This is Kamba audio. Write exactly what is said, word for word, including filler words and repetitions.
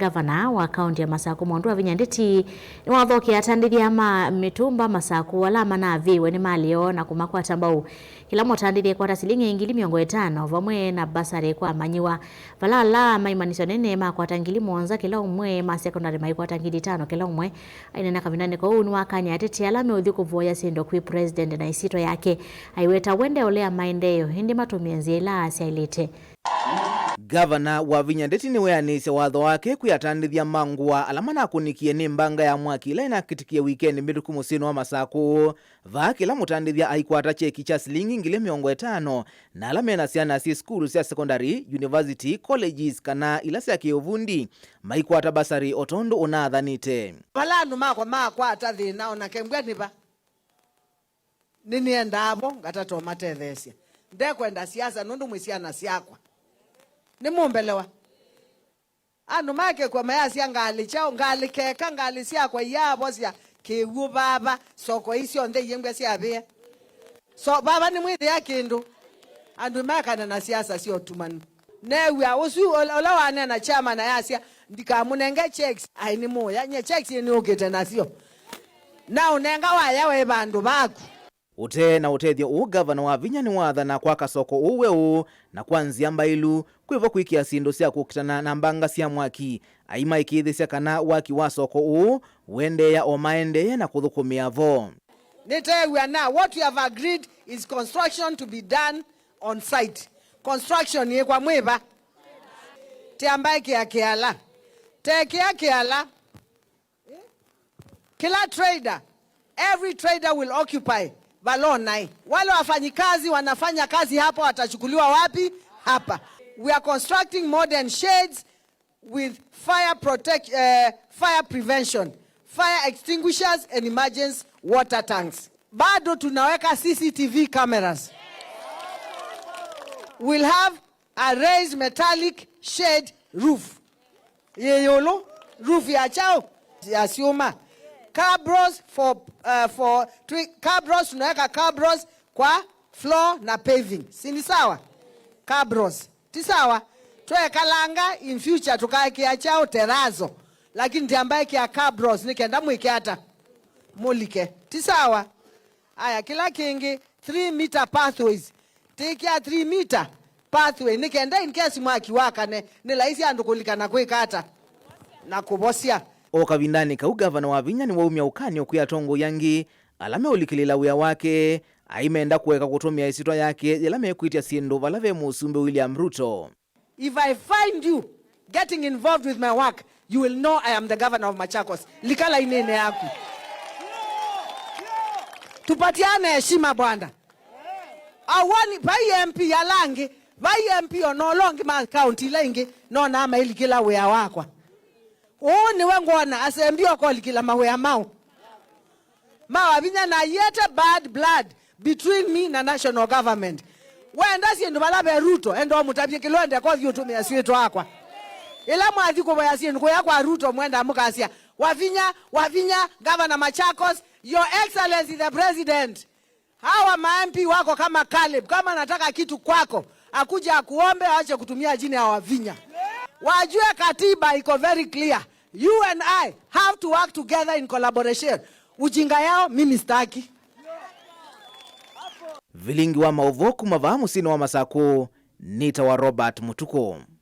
Ngavana wa kaunti ya Masaku, Mwandu Wavinya Ndeti, nĩwathokea atandĩthya ma mĩtũmba Masaku ala manavĩĩwe nĩ malĩ yoo na kũmakwata mbau. Kĩla mũtandĩthya aikwata silingi ngili mĩongo ĩtano vamwe na basarĩ kwa amanyĩw'a, vala ala maimanisyo nene makwata ngili mũonza kĩla ũmwe, ma sekondalĩ maikwata ngili itano kĩla ũmwe. Aineena kavindanĩ kau, nĩwakany'a ateti ala meũthi kũvoya syĩndũ kwĩ President na ĩsyĩtwa yake. Aiweta we ndeũlea maendeeo, ĩndĩ matũmĩe nzĩa ila syaĩlĩte. Ngavana Wavinya Ndeti nĩweanĩisye watho wake kwĩ atandĩthya ma ngũa ala manakũnĩkie nĩ mbanga ya mwaki ĩla ĩnakĩtĩkie wikendi mĩtũku mũsyĩnĩ wa Masakũ, vaa kĩla mũtandĩthya aikwata kyeki kya silingi ngili mĩongo ĩtano, na ala mena syana syĩ sukulu sya sekondalĩ, university, colleges, kana ila sya kĩũvundi maikwata basarĩ o tondũ ũnaathanĩte. Vala andũ makwa makwata thĩna, o na kembwa nĩ va. Nĩnĩendaa vo ngatata ũmatetheesya. Ndekwenda siasa nũndũ mwĩ syana syakwa. Nĩmũmbelewa? Andũ makekwa mayasya ngalĩ kyaũ, ngalĩ keka, ngalĩ syakwa iyaavosya kĩw'ũ vava, soko ii syonthe iyĩngwe syavĩe. So vava nĩmwĩthĩa kĩndũ. Andũ makana na siasa sya ũtumanu. Neew'a ũsu ũla, ũla waneena chairman ayasya, "Ndikamũnenge checks," aĩ nĩmũya, nye checks ii nĩũkĩte nasyo. Na ũnenga waya we vandũ vaku. Ũtee na ũtethyo ũũ, Ngavana Wavinya nĩwaathana kwaka soko ũũ weũ, na kwa nzĩa mbaĩlu, kwĩvo kwĩkĩa syĩndũ sya kũkitana na mbanga sya mwaki. Aimaĩkĩĩthĩsya kana waki wa soko ũũ ũendeea o maendee na kũthũkũmĩa vo. Nĩteew'a na what we have agreed is construction to be done on site. Construction yĩkwa mwĩva? Teambaĩkĩa kĩala. Teekĩa kĩala. Kila trader, every trader will occupy vala ũnaĩ. Wale wafanyikazi wanafanya kazi hapa watachukuliwa wapi? Hapa. We are constructing modern sheds with fire protect, eh, fire prevention, fire extinguishers and emergency water tanks. Bado tunaweka C C T V cameras. We'll have a raised metallic shade roof. Yĩ ĩũlũ, roof ya kyaũ? Ya syũma. Cabros for, uh, for twi-, cabros, tunaweka cabros kwa floor na paving. Si ni sawa? Cabros. Ti sawa? Twekalanga in future tũkaekea kyaũ? Terrazzo. Lakini ndiambaekea cabros nĩ kenda mwĩke ata? Mũlike. Ti sawa? Aya, kĩla kĩngĩ, three meter pathways. Tĩkĩa three meter pathway, nĩ kenda in case mwaki wakane, nĩ laisi andũ kũlika na kwĩka ata? Na kũvosya. O kavindanĩ kau, Ngavana Wavinya nĩwaumya ũkany'o kwĩ atongoi angĩ ala meũlikĩlĩĩla wĩa wake, aimenda kũeka kũtũmĩa ĩsyĩtwa yake yĩla mekwĩtya syĩndũ vala ve Mũsumbĩ William Ruto. If I find you getting involved with my work, you will know I am the governor of Machakos. Lika lainĩnĩ yaku. Tupatiane heshima bwana. Awoni, vai M P ala angĩ, vai M P ona ũla ũngĩ ma kaunti ila ingĩ, nonaa mailikĩla wĩa wakwa. Ũũ nĩwe ngwona asembi okolikĩla mawĩa mau. Ma Wavinya na aiete bad blood between me na national government. Wenda syĩndũ vala ve Ruto, enda ũmũtavye kĩla ũendeka ũthi ũtũmĩa syĩtwa akwa. Ĩla mwathi kũvoya syĩndũ kũya kwa Ruto, mwenda mũkasya, "Wavinya, Wavinya, Governor Machakos, Your Excellency the President." Hawa ma M P wako kama Caleb, kama anataka kitu kwako, akuje akuombe, aache kutumia jina ya Wavinya. Wajue katiba iko very clear. You and I have to work together in collaboration. Ujinga yao mimi sitaki. Vilingi wa maũvoo kuma vaa mũsyĩnĩ wa Masakũ, nĩtawa Robert Mũtukũ.